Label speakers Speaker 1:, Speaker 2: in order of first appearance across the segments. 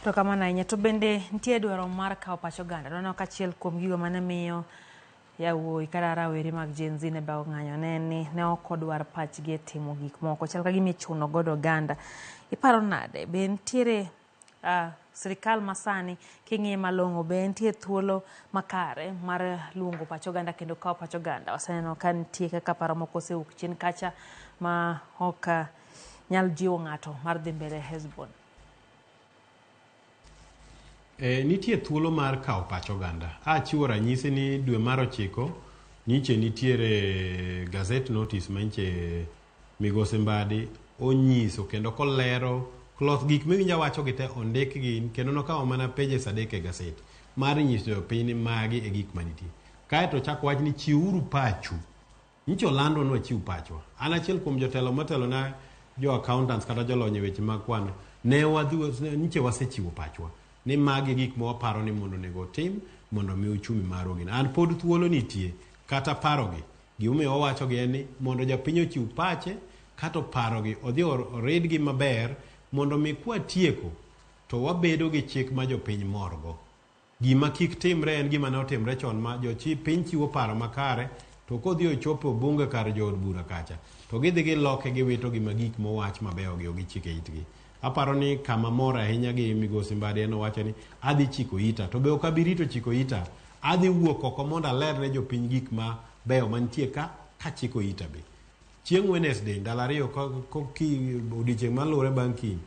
Speaker 1: Erokamano ahinya. To bende nitie dwaro mar kawo pach oganda. Waneno ka achiel kuom gigo mane miyo yawuoyi kata rawere mag Gen Z ne bago ng'anyo ne en ni ne ok odwar pachgi e timo gik moko. Chal ka gima ichuno godo oganda. Iparo nade? Be nitiere sirikal masani king'iye malong'o be nitie thuolo makare mar luongo pach oganda kendo kawo pach oganda? Waseneno ka nitie kaka paro moko osewuok chien kacha ma ok nyal jiwo ng'ato mar dhi mbele Hesbon.
Speaker 2: E, nitie thuolo mar kawo pach oganda. Achiwo ranyisi ni dwe mar 9 nyiche nitiere gazette notice ma nyiche Migosi Mbadi onyiso kendo kolero cloth gik miwinjo awacho gi te ondikgi kendo nokawo mana pages 3 e gaset mar nyiso jopiny ni magi e gik manitie. Kaeto ochako wach ni chiwuru pachu. Nyicha olandwa ni wachiw pachwa. An achiel kuom jotelo motelo na jo accountants kata jolony e weche mag kwano, ne wadhi nyiche wasechiwo pachwa ni magi e gik ma waparo ni mondo onego otim mondo mi uchumi marwa gin. An pod thuolo nitie kata parogi. Gimomiyo wawachogi en ni mondo japiny ochiw pache kato parogi odhi oridgi maber mondo mi kwatieko to wabedo gi chik ma jopiny morgo. Gima kik timre en gima ne otimre chon ma jochi piny chiwo paro makare to kodhi ochopo bunge kar jood bura kacha to gidhi giloke giwito gima gik mowach mabeyo gi gichike itgi. Aparo ni kama mor ahinya gi Migosi Mbadi en owacho ni adhi chiko ita to be ok abi rito chiko ita, adhi wuok oko mondo aler ne jopiny gik mabeyo mantie ka kachiko ita be. Chieng' Wednesday ndalo 2 odiochieng' maluwore bang' kiny,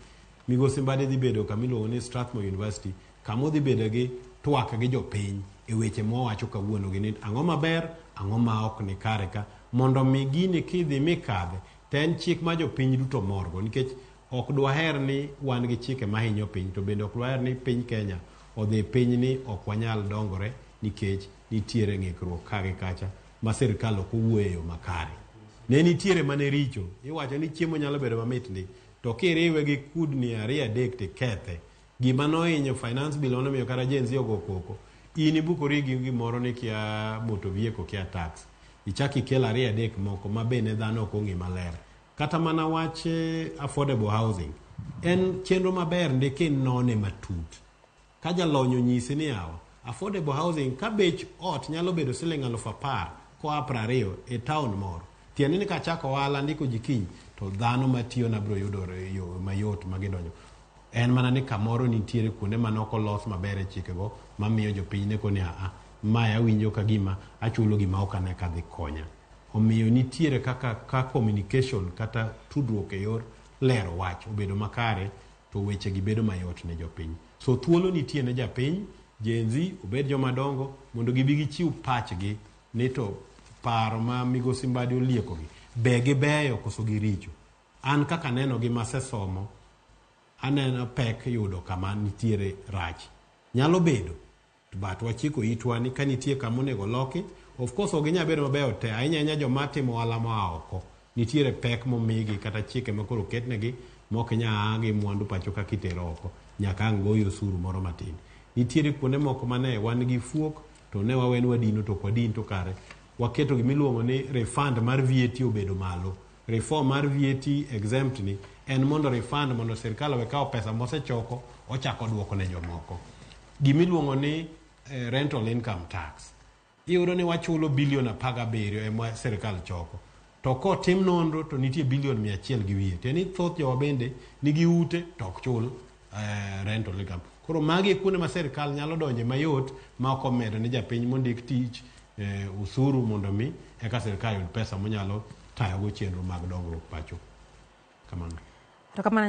Speaker 2: Migosi Mbadi dhi bedo kama iluongo ni Strathmore University kama odhi bedo gi twak gi jopiny e weche mwawacho kawuono gi ni ang'o maber, ang'o ma ok ni kare ka, mondo mi gini kidhi mikadhe to en chik ma jopiny duto morgo nikech ok dwaher ni wan gi chike mahinyo piny to bende ok dwaher ni piny Kenya odhi piny ni ok wanyal dongore nikech nitiere ng'ikruok ka gi kacha ma sirkal ok owuoye e yo makare. Ne nitiere mane richo, iwacho ni chiemo nyalo bedo mamit ndi to kiriwe gi kudni 2 3 tikethe. Gima nohinyo finance bill mane omiyo kata Gen Z ogo koko, in ibukori gi gimoro ni kia motor vehicle kia tax, ichak ikel 2 3 moko ma be ne dhano ok ong'e maler. Kata mana wach affordable housing en chenro maber ndi kinone matut. Ka jalony onyisi ni yawa, affordable housing ka bech ot nyalo bedo siling 10,000 koa 20 e town moro, tiende ni kachako ohala ndiko ji kiny to dhano matiyona biro yudo yo mayot ma gidonjo. En mana ni kamoro nitiere kuonde mane ok olos maber e chikego mamiyo jopiny neko ni aa, mae awinjo ka gima achulo gima ok ane ka dhi konya. Omiyo nitiere kaka ka communication kata tudruok e yor lero wach obedo makare to weche gi bedo mayot ne jopiny. So thuolo nitie ne japiny, Gen Z, obed joma dongo mondo gibi gichiw pachgi ni to paro ma Migosi Mbadi oliekogi be gibeyo koso giricho. An kaka aneno gi masesomo, aneno pek yudo kama nitiere rach. Nyalo bedo, but wachiko itwa ni ka nitie kama onego loki, of course ok ginyal bedo mabeyo te, ahinya ahinya joma timo ohala moa oko. Nitiere pek momigi kata chike ma koro oketnegi ma ok inyal a gi mwandu pacho ka kitero oko, nyaka ang' goyi osuru moro matin. Nitiere kuonde moko mane wan gi fuok to ne wawe ni wadino to ok wadin to kare waketo gima iluongo ni refund mar VAT obedo malo. Reform mar VAT exempt ni en mondo refund mondo sirkal owe kawo pesa mosechoko ochako duoko ne jomoko. Gima iluongo ni rental income tax. Iyudo ni wachulo bilion 17 ema sirkal choko. To kotim nonro to nitie bilion 100 gi wiye. Tiende ni thoth jowa bende nigi ute to ok chul rental income. Koro magi e kuonde ma sirkal nyalo donje mayot ma ok omedo ne japiny mondik tich usuru mondo mi eka sirkal yud pesa monyalo tayogo chenro mag dongruok pacho. Kamano.
Speaker 1: Erokamano.